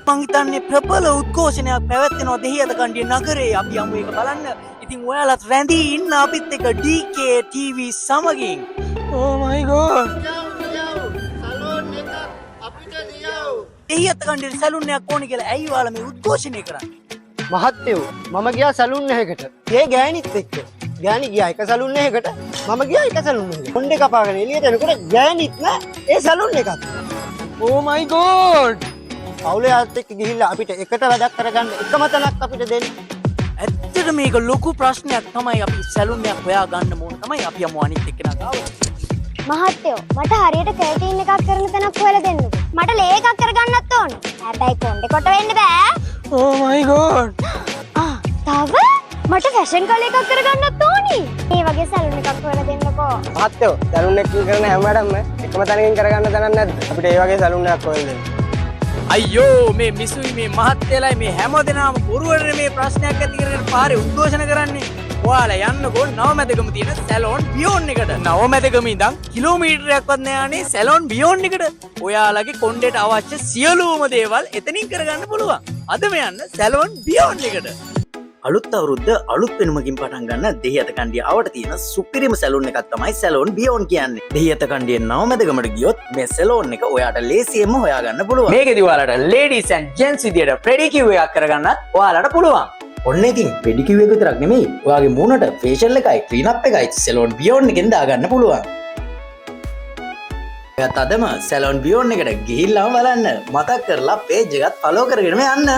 මං හිතන්නේ ප්‍රබල උද්ඝෝෂණයක් පැවැත්වෙනවා දෙහිඅත්තකණ්ඩිය නගරේ. අපි යමු ඒක බලන්න. ඉතින් ඔයාලත් රැඳී ඉන්න අපිත් එක්ක DK TV සමගින්. Oh my God. Salon එකක් අපිට දියව්. දෙහිඅත්තකණ්ඩියට සැලූන් එකක් ඕනේ කියලා ඇයි ඔයාලා මේ උද්ඝෝෂණය කරන්නේ? මහත්තයෝ, මම ගියා සලූන් එකකට. ඒ ගෑණිත් එක්ක. ගෑණි ගියා එක සලූන් එකකට, මම ගියා එක සලූන් එකකට. කොණ්ඩේ කපාගෙන එළියට එනකොට ගෑණිත් නෑ, ඒ සලූන් එකත්. Oh my God. පවුලේ අයත් එක්ක ගිහිල්ලා අපිට එකට වැඩක් කරගන්න එකම තැනක් අපිට දෙන්න. ඇත්තට මේක ලොකු ප්‍රශ්නයක් තමයි. අපි සැලූන් එකක් හොයා ගන්න ඕන තමයි. අපි යමු අනිත් එක්කෙනා ගාව. මහත්තයෝ, මට හරියට කර්ටීන් එකක් කරන තැනක් හොයලා දෙන්නකෝ. මට ලේ එකක් කරගන්නත් ඕනේ. හැබැයි කොණ්ඩේ කොට වෙන්න බෑ. Oh my God. ආ, තව මට ෆැෂන් කලර් එකක් කරගන්නත් ඕනි. මේ වගේ සැලූන් එකක් හොයලා දෙන්නකෝ. මහත්තයෝ, සැලුන් එකකින් කරන හැම වැඩක්ම එකම තැනකින් කරගන්න තැනක් නැද්ද? අපිට ඒ වගේ සැලුන් එකක් හොයලා දෙන්න. අයියෝ, මේ මිසුයි මේ මහත්තයලයි මේ හැම දෙනාම බොරුවට මේ ප්‍රශ්නයක් ඇති කරගෙන පාරේ උද්ඝෝෂණ කරන්නේ. ඔයාලා යන්නකෝ නවමැදගම තියෙන සැලෝන් බියෝන් එකට. නවමැදගම ඉඳන් කිලෝමීටරයක්වත් නෑ අනේ සැලෝන් බියෝන් එකට. ඔයාලගේ කොණ්ඩේට අවශ්‍ය සියලුම දේවල් එතනින් කරගන්න පුළුවන්. අදම යන්න සැලෝන් බියෝන් එකට. අලුත් අවුරුද්ද අලුත් පෙනුමකින් පටන් ගන්න දෙහිඅත්තකණ්ඩිය අවට තියෙන සුපිරිම සැලූන් එකක් තමයි සැලෝන් බියෝන් කියන්නේ. දෙහිඅත්තකණ්ඩිය නවමැදගමට ගියොත් මේ සැලෝන් එක ඔයාට ලේසියෙන්ම හොයාගන්න පුළුවන්. මේකෙදි ඔයාලට ලේඩීස් ඇන්ඩ් ජෙන්ට්ස් විදියට පෙඩිකියුර් එකක් කරගන්නත් ඔයාලට පුළුවන්. ඔන්න ඉතින් පෙඩිකියුර් එක විතරක් නෙමෙයි, ඔයාගේ මූණට ෆේෂල් එකයි ක්ලීන් අප් එකයි සැලෝන් බියෝන් එකෙන් දාගන්න පුළුවන්. ඔයත් අදම සැලෝන් බියෝන් එකට ගිහිල්ලාම බලන්න. මතක් කරලා පේජ් එකත් ෆලෝ කරගෙනම යන්න.